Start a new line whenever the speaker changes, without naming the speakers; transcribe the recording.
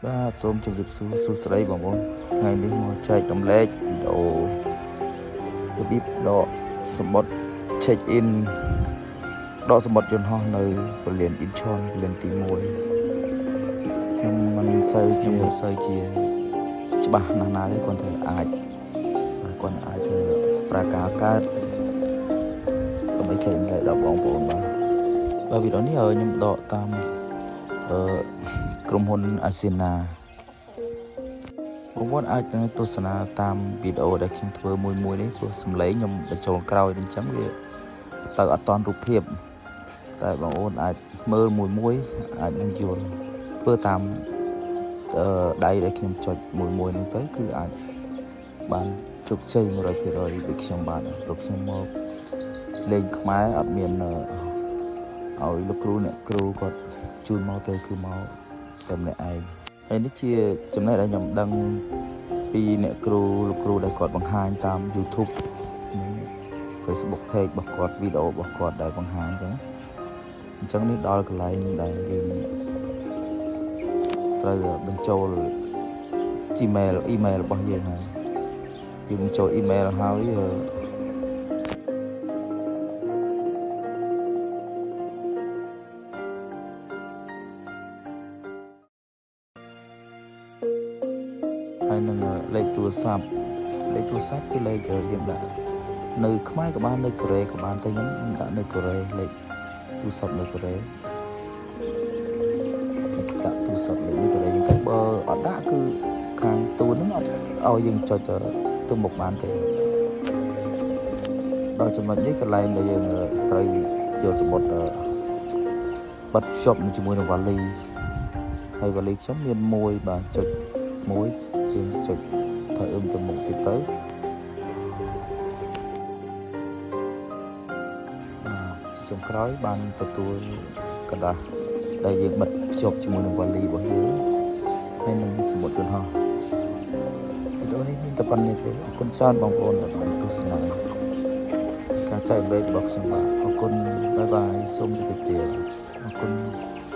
បាទសូមជម្រាបសួរសួស្តីបងប្អូនថ្ងៃនេះមកចែករំលែកវីដេអូរបៀបដកសំបុត្រ check in ដកសំបុត្រយន្តហោះនៅព្រលានអ៊ីនឆនព្រលានទី1ខ្ញុំមិនសូវជាសូវជាច្បាស់ណាស់ណាទេគ្រាន់តែអាចគាត់អាចធ្វើប្រាការកើតដើម្បីចែករំលែកដល់បងប្អូនបាទបាទវីដេអូនេះខ្ញុំដកតាមអឺក្រុមហ៊ុន Asiana បងប្អូនអាចនឹងទស្សនាតាមវីដេអូដែលខ្ញុំធ្វើមួយមួយនេះព្រោះសំឡេងខ្ញុំបញ្ចូលក្រោយអញ្ចឹងវាទៅអត់តន់រូបភាពតែបងប្អូនអាចមើលមួយមួយអាចនឹងយល់ធ្វើតាមអឺដៃដែលខ្ញុំចុចមួយមួយហ្នឹងទៅគឺអាចបានជោគជ័យ100%ដូចខ្ញុំបានព្រោះខ្ញុំមកលេងខ្មែរអត់មានឲ្យលោកគ្រូអ្នកគ្រូគាត់ជូនមកទេគឺមកតែម្នាក់ឯងហើយនេះជាចំណេះដែលខ្ញុំដឹងពីអ្នកគ្រូលោកគ្រូដែលគាត់បង្ហាញតាម YouTube និង Facebook page របស់គាត់វីដេអូរបស់គាត់ដែលបង្ហាញអញ្ចឹងអញ្ចឹងនេះដល់កន្លែងដែលយើងត្រូវបញ្ចូល Gmail email របស់យើងហើយយើងបញ្ចូល email ហើយអឺហើយនឹងលេខទូរស័ព្ទលេខទូរស័ព្ទគឺលេខយើងដាក់នៅខ្មែរក៏បាននៅកូរ៉េក៏បានតែខ្ញុំដាក់នៅកូរ៉េលេខទូរស័ព្ទនៅកូរ៉េដាក់ទូរស័ព្ទលេខនៅកូរ៉េហ្នឹងតែបើអត់ដាក់គឺខាងទូហ្នឹងអត់ឲ្យយើងចុចទៅមុខបានទេដល់ចំណុចនេះកន្លែងដែលយើងត្រូវយកសំបុត្របិទភ្ជាប់ជាមួយនឹងវ៉ាលីហើយវ៉ាលីខ្ញុំមានមួយបាទចុចមួយយើងចុចថយអឹមទៅមុខទៀតទៅបាទជាចុងក្រោយបានទទួលក្រដាសដែលយើងបិទភ្ជាប់ជាមួយនឹងវ៉ាលីរបស់យើងហើយនឹងសំបុត្រយន្តហោះវីដេអូនេះមានតែប៉ុណ្ណេះទេអរគុណច្រើនបងប្អូនដែលបានទស្សនាការចែករំលែករបស់ខ្ញុំបាទអរគុណ bye bye សូមជម្រាបលាអរគុណ។